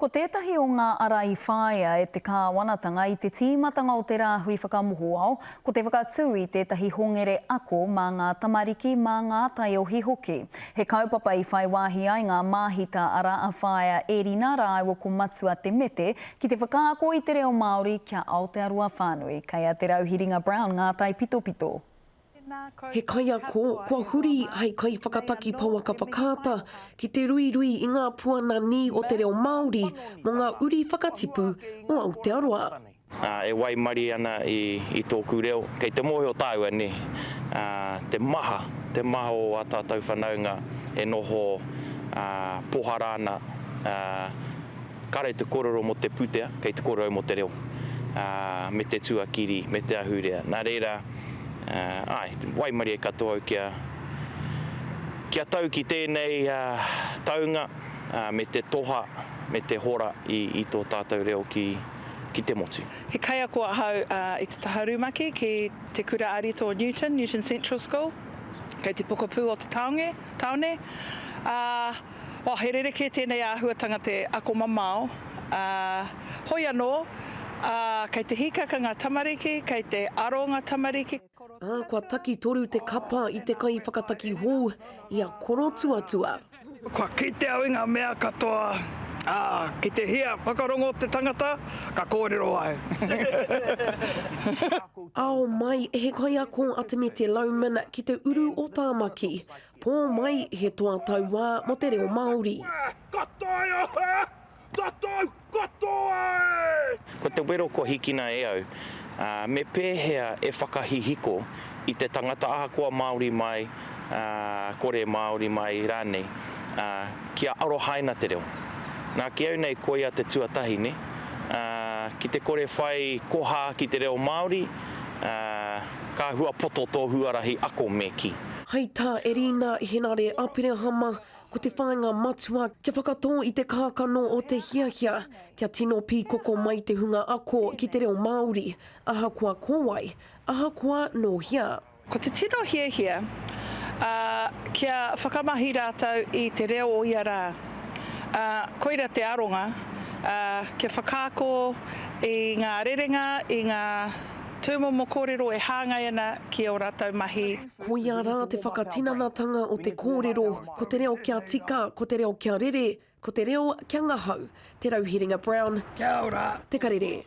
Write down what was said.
Ko tētahi o ngā ara i whāia e te kāwanatanga i te tīmatanga o te rāhui whakamohoao, ko te whakatū i tētahi hongere ako mā ngā tamariki, mā ngā taiohi hoki. He kaupapa i whai wāhi ai ngā māhita arā a Whaea Erina rāua ko Matua Te Mete ki te whakaako i te reo Māori kia Aotearoa whānui. Kei a Te Rauhiringa Brown ngā taipitopito. He kaiako kua huri hei kaiwhakataki pouaka whakaata ki te ruirui i ngā puana nī o te reo Māori mō ngā uri whakatipu o Aotearoa. E waimarie ana i tōku reo. Kei te mōhio tāua, nē, te maha, te maha o ā tātou whanaunga e noho pohara ana, Kare te korero mo te putea, kei te korero au mo te reo, me te tuakiri, me te ahurea. Na reira, ae, waimarie katoa au kia, kia tau ki tenei taunga, me te toha, me te hora i to tatou reo ki, ki te motu. He kaiako ahau i te taha rumaki ki Te Kura Ā-Rito o Newton, Newton Central School, kei te pokapū o te taonge, tāone, ā, Oh, he rerekē tēnei āhuatanga te ako mamao, ā, hoi anō, ā, kei te hīkaka ngā tamariki, kei te aro ngā tamariki. Ā, kua takitoru te kapa i te kaiwhakataki hou, i a Korotuatua. Kua kite au i ngā mea katoa, ā, ki te hia whakarongo te tangata, ka kōrero au. Ao mai, he kaiako a Te Mete Lowman ki te uru o Tāmaki, Pō mai he toa tauā mō te reo Māori. Ko te wero kua hikina e au, me pēhea e whakahihiko i te tangata ahakoa Māori mai, kore Māori mai rānei, kia arohaina te reo. Nā, ki au nei koia te tuatahi, nē? Ki te kore whai koha ki te reo Māori, Ka hua poto tō huarahi ako me kī. Hei tā Erina Henare Aperehama, ko te whāinga matua kia whakatō i te kākano o te hiahia kia tino pīkoko mai te hunga ako ki te reo Māori, ahakoa ko wai, ahakoa nō hea. Ko te tino hiahia, ā, kia whakamahi rātou i te reo o ia rā. Ā, koira te aronga, ā, kia whakaako i ngā rerenga, i ngā. Tūmomo kōrero e hāngai ana ki ō rātou mahi. Koia rā te whakatinanatanga o te kōrero, ko te reo kia tika, ko te reo kia rere, ko te reo kia ngahau. Te Rauhiringa Brown, Te Karere.